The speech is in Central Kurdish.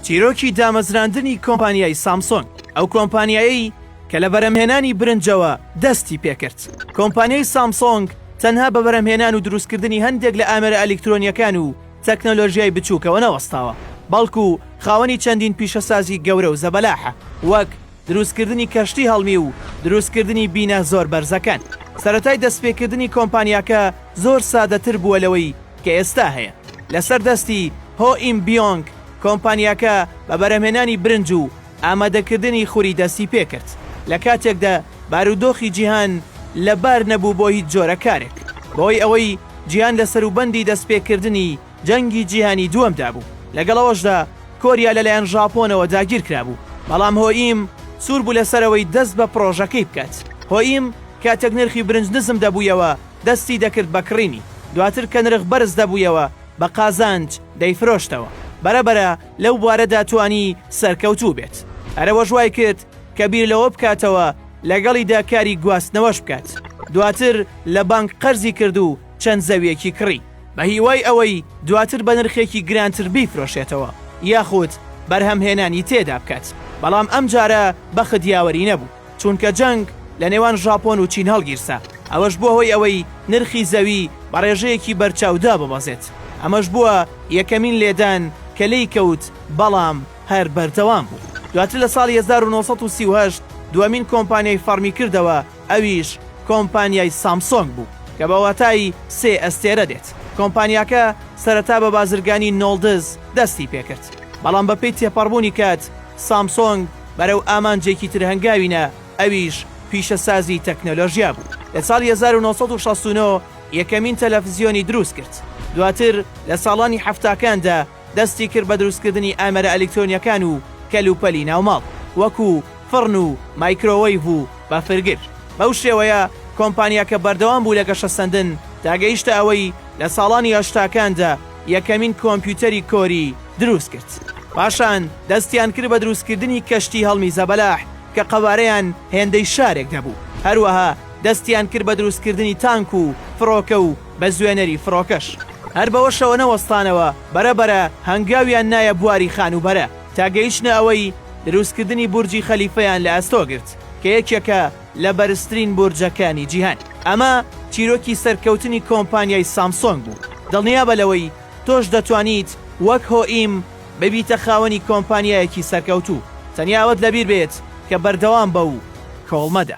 چیرۆکی دامەزراندنی کۆمپانیای سامسۆنگ، ئەو کۆمپانیایەی کە لە بەرهەمهێنانی برنجەوە دەستی پێکرد. کۆمپانیای سامسۆنگ تەنها بە بەرهەمهێنان و دروستکردنی هەندێک لە ئامێرە ئەلیکترۆنییەکان و تەکنەلۆژیای بچووکەوە نەوەستاوە، بەڵکو خاوەنی چەندین پیشەسازی گەورە و زەبەلاحە، وەک دروستکردنی کەشتی هەڵمی و دروستکردنی بینا زۆر بەرزەکان. سەرەتای دەستپێکردنی کۆمپانیاکە زۆر سادەتر بووە لەوەی کە ئێستا هەیە. لەسەر دەستی هۆ ئیم بیۆنگ، کۆمپانیاکە بە بەرهەمهێنانی برنج و ئامادەکردنی خوری دەستی پێکرد، لە کاتێکدا بارودۆخی جیهان لەبار نەبوو بۆ هیچ جۆرە کارێک، بەهۆی ئەوەی جیهان لە سەروبەندی دەستپێکردنی جەنگی جیهانی دووەمدا بوو، لەگەڵ ئەوەشدا کۆریا لەلایەن ژاپۆنەوە داگیرکرابوو، بەڵام هۆئیم سوور بوو لەسەر ئەوەی دەست بە پڕۆژەکەی بکات. هۆئیم کاتێک نرخی برنج نزم دەبوویەوە دەستی دەکرد بە کڕینی، دواتر کە نرخ بەرز دەبوویەوە بە قازانج دەیفرۆشتەوە، بەرە بەرە لەو بوارەدا توانی سەرکەوتوو بێت، هەر ئەوەش وای کرد کە بیر لەوە بکاتەوە لەگەڵیدا کاری گواستنەوەش بکات، دواتر لە بانک قەرزی کرد و چەند زەویەکی کڕی. بە هیوای ئەوەی دواتر بە نرخێکی گرانتر بیفرۆشێتەوە یاخود بەرهەمهێنانی تێدا بکات، بەڵام ئەمجارە بەخت یاوەری نەبوو، چونکە جەنگ لە نێوان ژاپۆن و چین هەڵگیرسا، ئەوەش بووە هۆی ئەوەی نرخی زەوی بە ڕێژەیەکی بەرچاو داببەزێت، ئەمەش بووە یەکەمین لێدان کە لێی کەوت، بەڵام هەر بەردەوام بوو. دواتر لە ساڵی 1938 دووەمین کۆمپانیای فەڕمی کردەوە، ئەویش کۆمپانیای سامسۆنگ بوو کە بە واتای سێ ئەستێرە دێت. کۆمپانیاکە سەرەتا بە بازرگانی نۆڵدز دەستی پێکرد، بەڵام بەپێی تێپەڕبوونی کات سامسۆنگ بەرەو ئامانجێکی تر هەنگاوی نا، ئەویش پیشەسازی تەکنەلۆژیا بوو. لە ساڵی 1969 یەکەمین تەلەفزیۆنی دروست کرد. دواتر لە ساڵانی حەفتاکاندا دەستی کرد بە دروستکردنی ئامێرە ئەلیکترۆنییەکان و کەلوپەلی ناوماڵ، وەکو فڕن و مایکرۆوەیڤ و بەفرگر. بەو شێوەیە کۆمپانیاکە بەردەوام بوو لە گەشەسەندن تا گەیشتە ئەوەی لە ساڵانی هەشتاکاندا یەکەمین کۆمپیوتەری کۆری دروست کرد. پاشان دەستیان کرد بە دروستکردنی کەشتی هەڵمی زەبەلاح کە قەبارەیان هێندەی شارێک دەبوو. هەروەها دەستیان کرد بە دروستکردنی تانک و فڕۆکە و بزوێنەری فڕۆکەش. هەر بەوەشەوە نەوەستانەوە، بەرە بەرە هەنگاویان نایە بواری خانووبەرە، تا گەیشتنە ئەوەی دروستکردنی بورجی خەلیفەیان لە ئەستۆ گرت، کە یەکێکە لە بەرزترین بورجەکانی جیهان. ئەمە چیرۆکی سەرکەوتنی کۆمپانیای سامسۆنگ بوو. دڵنیابە لەوەی تۆش دەتوانیت وەک هۆئیم ببیتە خاوەنی کۆمپانیایەکی سەرکەوتوو، تەنیا ئەوەت لەبیر بێت کە بەردەوام بە و کۆڵ مەدە.